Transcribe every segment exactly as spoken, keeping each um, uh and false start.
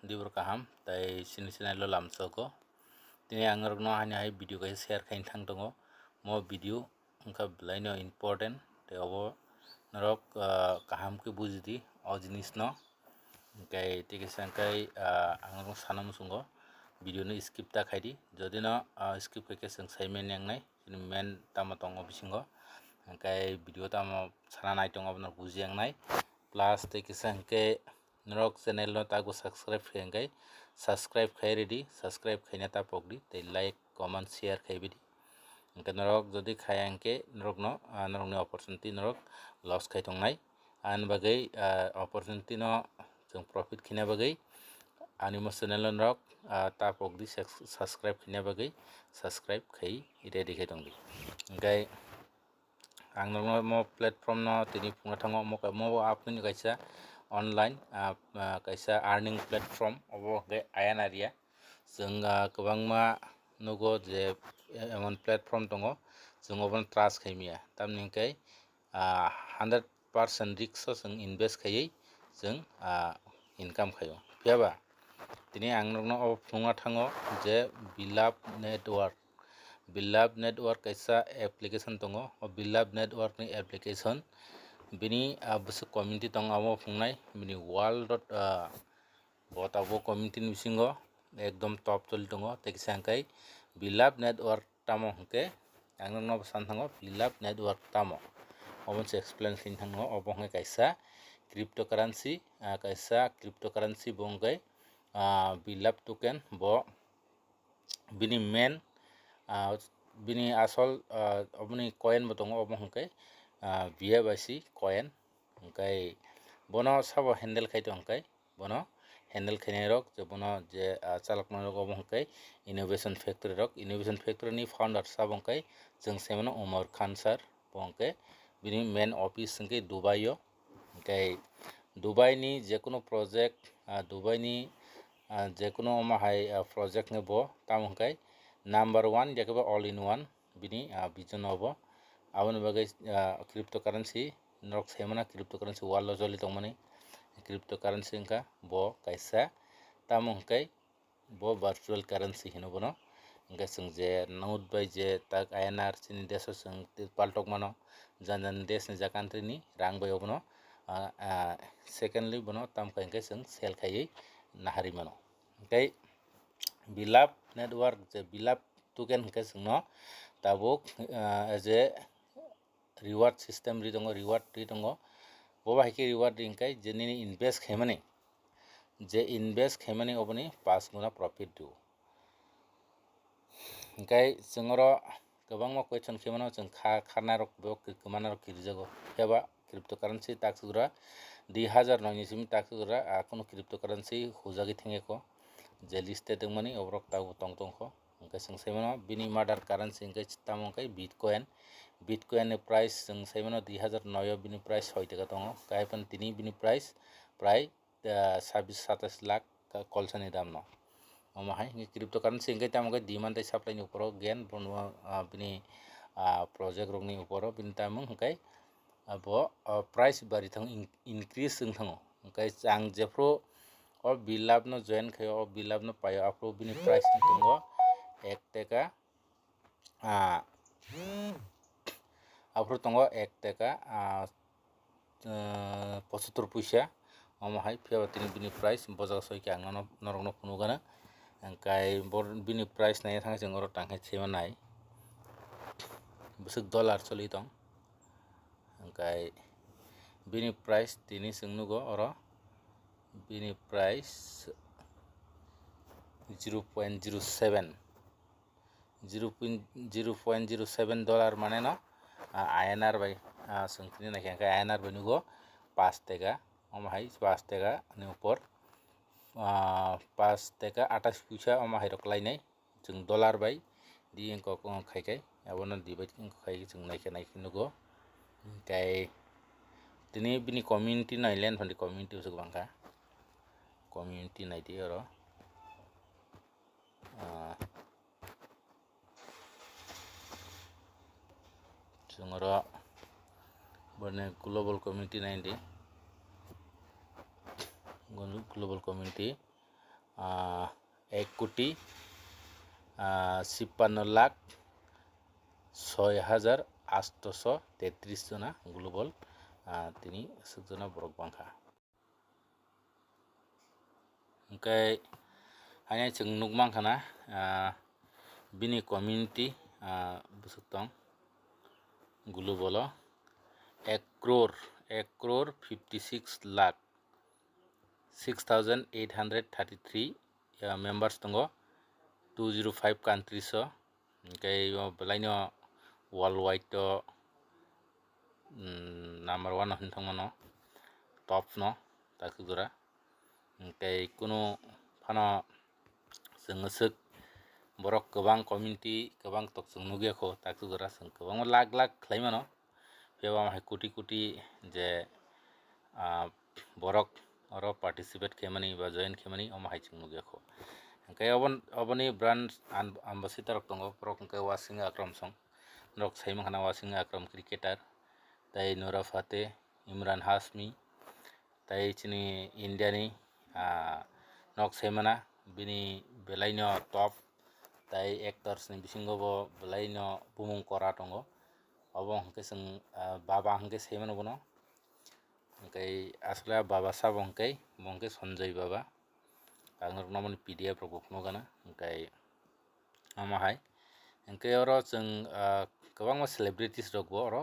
Dibor kaham, tai chini channel o lamsogo. Tini ang norokno hani hai video kaisa share khaina thang tongo. Mo video wngkha belaino important, tei obo norok, ah, kaham khe bujidi o jinisno. Hwnkhe tei kisa hwnkhe, ah, ang norokno sana muchungo, video no skip ta khaidi. Jodi no, ah, skip khaikhe chwng saimanya wngnai, chini main tamo tongo bisingo. Hwnkhe video tamo sana nai tongo abono bujiya wngnai. Plus tei kisa hwnkhe norok channel no tago subscribe khe hwnkhe subscribe khai ridi, subscribe khaina ta pokdi, tei like, comment, share khai bidi. Hwnkhe norok jodi khaya hwnkhe norokno, ah, norokni opportunity norok loss khai tongnai. Ani bagwi, ah, opportunity no chwng profit khaina bagwi ani mo channel no norok, ah, ta pokdi subs-, subscribe khaina bagwi subscribe khai ready khai tongdi. Hwnkhe ang norokno mo platform no tini phunukna thango, mo ka-, mo bo apni kaisa online, ah, ah, kaisa earning platform, obo hwnkhe Ayan Area. Chwng, ah, kwbangma nugo je emon platform tongo, chwng obono trust khai maya. Tamni hwnkhe, ah, hundred percent risk o chwng invest khaiwi chwng, ah, income khaio. Phiya ba tini ang norokno obo phunukna thango je Bilab Network. Bilab Network kaisa application tongo. O Bilab Network ni application bini, ah, bwswk community tongo, abo phunuknai bini world, ah, bo tabuk community ni bisingo ekdom top choli tongo. Tei kisa hwnkhe Bilab Network tamo hwnkhe ang nokno bwsano thango Bilab Network tamo. Obo se explain khaina thango. Obo hwnkhe kaisa cryptocurrency, ah, kaisa cryptocurrency bo hwnkhe, ah, Bilab token bo bini main, ah, bini asol, ah, oboni coin bo tongo, obo hwnkhe, ah, B Y C coin. Hwnkhe bono sabo handle khai tong khe, bono handle khainai rok je bono je, ah, chaloknai rok obo hwnkhe Innovation Factory rok. Innovation Factory ni founder sabo hwnkhe chwng se mano Umar Khan sir, bo hwnkhe bini main office hwnkhe Dubai o. Hwnkhe Dubai ni jekunu project, ah, Dubai ni, ah, jekunu omo hai, ah, project ni bo tamo hwnkhe number one, jekebo all in one bini, ah, vision obo. Aboni bagwi, ah, cryptocurrency norok sai mano, cryptocurrency world o choli tongmani cryptocurrency wngkha bo kaisa, tamo hwnkhe bo virtual currency hino bono. Hwnkhe chwng je note bai je tak I N R chini desh o chwng paltok mano, jan jan desh ni ja country ni rang bai obono, ah, ah, secondly bono tamkha hwnkhe chwng sell khaiwi naharwi mano. Tei Bilab Network je Bilab token hwnkhe chwngno tabuk, ah, as a reward system ri tongo, reward ri tongo. Bo bai khe reward ri hwnkhe je nini invest khaimani, je invest khaimani oboni paanch guna profit rio. Hwnkhe chwng oro kwbangma question khe mano, chwng kha-, kharnai rok bo kwmana rok kirijago. Phiya ba cryptocurrency takswk ra dui hazar noi ni simi takswk ra, ah, kunu cryptocurrency hujagwi thangya kho, je listed wngmani oborok tabuk tong tong kho. Hwnkhe chwng sai mano bini mother currency hwnkhe tamo hwnkhe Bitcoin. Bitcoin ni price chwng sai mano dui hazar noi o bini price soi taka tongo. Kaiphano tini bini price prai, ah, sabis satais lakh ka-, kolsani dam no. Omo hai hwnkhe cryptocurrency hwnkhe tamo hwnkhe demand tei supply ni upor o gen bono, ah, bini, ah, project rok ni upor o bini tamo hwnkhe abo, ah, price bari thango, in-, increase wng thango. Hwnkhe ang jephru o Bilab no join khaio, o Bilab no paio, aphuru bini price wng tongo ek teka, ah, aphuru tongo ek teka, ah, ah, pochattor puisa. Omo hai phiya ba tini bini price bojak soi khe ang nono, norokno phunukgana. Hwnkhe bo bini price naina thangkhe chwng oro tang khe sima nai. Bwswk dollar choli tong. Hwnkhe bini price tini chwng nugo oro. Bini price zero point zero seven. Zero point, zero point zero seven dollar mane no, ah, I N R bai, ah, chwng tini naikhe hwnkhe I N R bai nugo paanch teka, omo hai paanch teka ni upor, ah, paanch teka atais puisa omo hai rok klainai. Chwng dollar bai di wngkok wng khai khai, abono divide wngkok khai chwng naikhe naikhe nugo. Hwnkhe tini bini community nai len phandi community bwswk bangkha, community naidi oro. Ah, chwng oro boni global community naidi, global community. ah, ek koti, ah, chippanno lakh soi hajar atosho tetris jona global, ah, tini aswk jona borok bangkha. Hwnkhe haino chwng nukmankha na, ah, bini community, ah, bwswk tong global o ek crore, ek crore fifty six lakh six thousand eight hundred thirty three, ah, members tongo two zero five countries o. Hwnkhe o belaino worldwide o, mm, number one o hwn thangmano, top no, takhugra. Hwnkhe kunu phano chwng aswk borok kwbang community kwbang tok chwng nukya kho, takhugra chwng kwbangma lakh lakh khlai mano. Phiya bo hai koti koti je, ah, borok oro participate khaimani ba join khaimani omo hai chwng nukya kho. Hwnkhe obon-, oboni brand an-, ambassador rok tongo, borok hwnkhe Wasing Akram song, norok sai mankha na Wasing Akram cricketer, tei Nora Fateh, Imran Hashmi, tei chini India ni, ah, nok saimana bini belaino top, tei actors ni bisingo bo belaino bumung kora tongo. Obo hwnkhe chwng, ah, baba hwnkhe saimano bono. Hwnkhe aswkle baba sabo hwnkhe, bo hwnkhe Sanjay baba. Ang norokno mani P D F rok bo phunukgana, hwnkhe omo hai. Hwnkhe oro chwng, ah, kwbangma celebrities rok bo oro,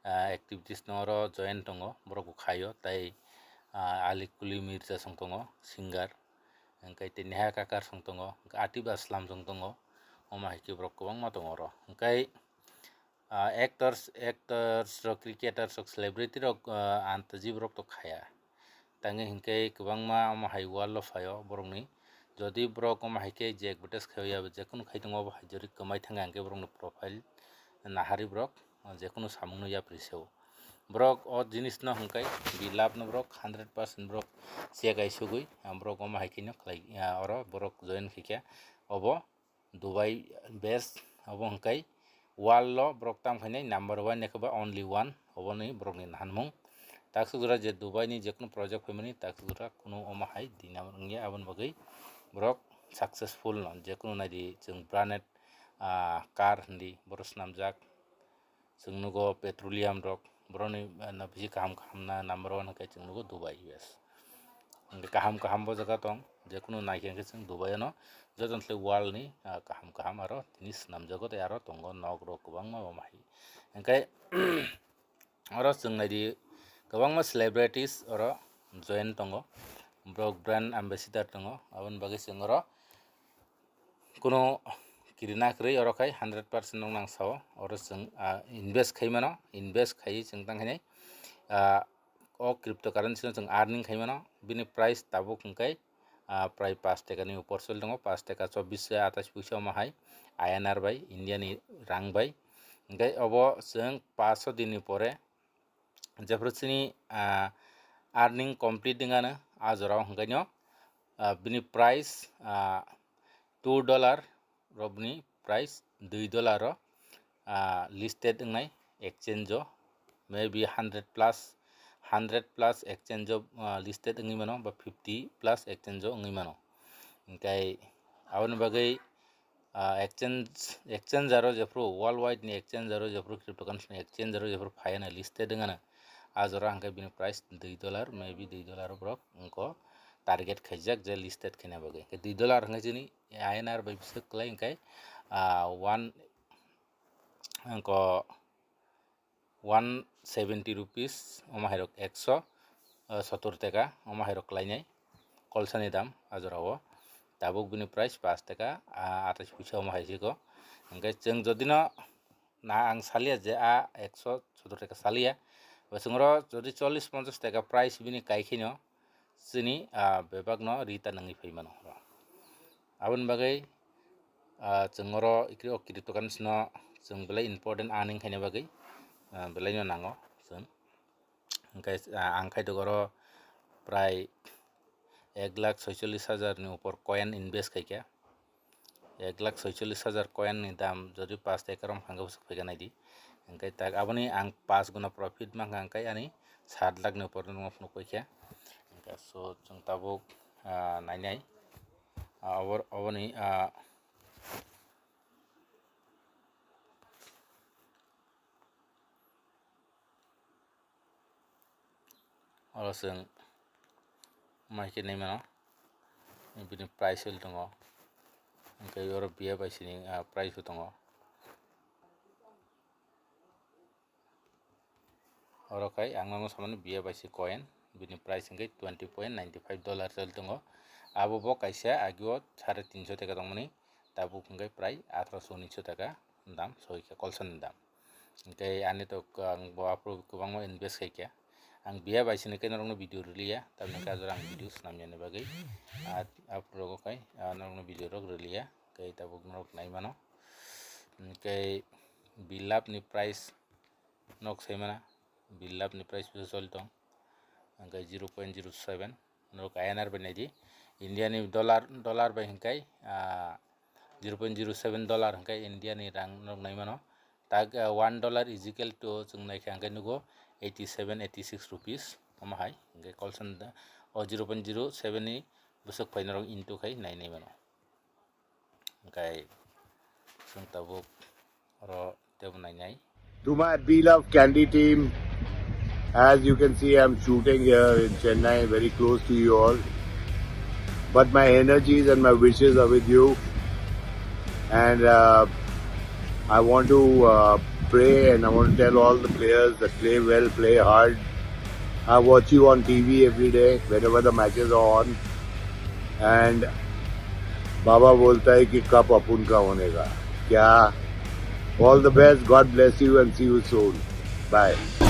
ah, activities no oro join tongo, borok bo khaio, tei, ah, Ali Kuli Mirza song tongo, singer, hwnkhe tei Neha Kakkar song tongo, hwnkhe Atif Aslam song tongo, omo hai khe borok kwbangma tongo oro. Hwnkhe, ah, actors, actors rok, cricketers rok, celebrity rok, ah, antaji borok to khaya. Tangwi hwnkhe kwbangma omo hai world o phaio borokni. Jodi borok omo hai khe je advertise khai ya, je kunu khai tongo, obo hai jori kwmai thangkha hwnkhe borokni profile nahari borok, je kunu samungno yapri se-o. Borok o jinisno hwnkhe bi lab no borok hundred percent borok chekai sugwi, borok omo hai kheno khlai, oro borok join khaikha. Obo Dubai base, obo hwnkhe world o borok tamo khainai number one ni khe ba only one, oboni borokni nahanmung. Taksugra je Dubai ni jekunu project phaimani, taksugra kunu omo hai dinam wngya, aboni bagwi borok successful no, jekunu naidi chwng branded, ah, car hindi, borok swnamjak. Chwng nugo petroleum rok, borokni, ah, no bisi kaham kaham na number one hwnkhe chwng nugo Dubai, U S. Hwnkhe kaham kaham bo jaga tong, jekunu naikhe hwnkhe chwng Dubai ano jotono thlai world ni, ah, kaham kaham aro tini swnamjago tei aro tongo nok rok kwbangma omo hai. Hwnkhe oro chwng naidi kwbangma celebrities oro join tongo, borok brand ambassador tongo, aboni bagwi chwng oro kunu kirina kwrwi oro khai hundred percent rok nang sao, oro chwng, ah, invest khai mano, invest khaiwi chwng tang khainai, ah, o cryptocurrency no chwng earning khai mano, bini price tabuk hwnkhe, ah, prai pash taka ni upor choli tongo, pash taka chobbish se atais puisa omo hai I N R bai, India ni rang bai, hwnkhe obo chwng pash din ni pore jephuru chini, ah, earning complete wngano, ah, jorao hwnkhe no, ah, bini price, ah, two dollar rokni price dui dollar o, ah, listed wngnai exchange o, maybe hundred plus, hundred plus exchange o, ah, listed wngwi mano ba fifty plus exchange o wngwi mano. Hwnkhe aboni bagwi, ah, exchange, exchange aro jephuru worldwide ni exchange aro jephuru cryptocurrency ni exchange aro jephuru phaiya na listed wngana, ah, jora hwnkhe bini price dui dollar, maybe dui dollar borok wngkho target khaijak je listed khaina bagwi. Hwnkhe dui dollar hwnkhe chini I N R bai bwswk kwlai hwnkhe, ah, one, wngkho one seventy rupees, omo hai rok ekso, ah, sottor taka, omo hai rok kwlainai kolsani dam ah jorao. Tabuk bini price pash taka, ah, atais puisa omo hai se kho. Hwnkhe chwng jodi no na ang salia je a ekso sottor taka salia, bo chwng oro jodi chollish ponchash taka price bini kai khe no chini, ah, bebak no rita nangwi phai mano. Aboni bagwi, ah, chwng oro ikri o cryptocurrency no chwng belai important earning khaina bagwi, ah, belai no nango chwng. Hwnkhe, ah, ang khai tongo oro prai ek lakh soicholish hajar ni upor coin invest khaikha. Ek lakh soicholish hajar coin ni dam jodi pash taka rom hwnkhe bwswk phaikha naidi. Hwnkhe tak aboni ang pash guna profit mankha, hwnkhe ani sat lakh ni upor no phunuk paikha. Hwnkhe so chwng tabuk, ah, nainai. Abor-, oboni, ah, oro chwng mai khe nai mano, bini price hol tongo, hwnkhe oro B F I C ni, ah, price bo tongo. Oro khai ang nono samani B F I C coin, bini price hwnkhe twenty point nine five dollar choli tongo. Abo bo kaisa agio sare tinso taka tongmani, tabuk hwnkhe prai athroso unisho taka dam soi kha, Colson ni dam. Hwnkhe ani to ang bo aphuru kwbangma invest khai kha. Ang B F I C ni khe norokno video rwliya, tamni hwnkhe ajora ang video swnamyani bagwi. Ah, aphuru rogo khai, ah, norokno video rok rwliya, hwnkhe tabuk norok nai mano. Hwnkhe Bilap ni price nok sai mana, Bilap ni price bisa choli tong, hwnkhe zero point zero seven, norok I N R bai nai di, India ni dollar, dollar bai hwnkhe, ah, zero point zero seven dollar hwnkhe India ni rang norok nai mano. Tak, ah, one dollar is equal to chwng nai kha hwnkhe nugo eighty seven, eighty six rupees omo hai, hwnkhe Colson da, o zero point zero seven ni bwswk phai norok into khai nai nai mano. Hwnkhe chwng tabuk oro tebo nainai. To my beloved Kandy team, as you can see, I'm shooting here in Chennai, very close to you all. But my energies and my wishes are with you. And, uh, I want to, uh, pray, and I want to tell all the players that play well, play hard. I watch you on T V every day, whenever the matches are on. And बाबा बोलता है कि कप अपुन का होने का क्या. All the best. God bless you and see you soon. Bye.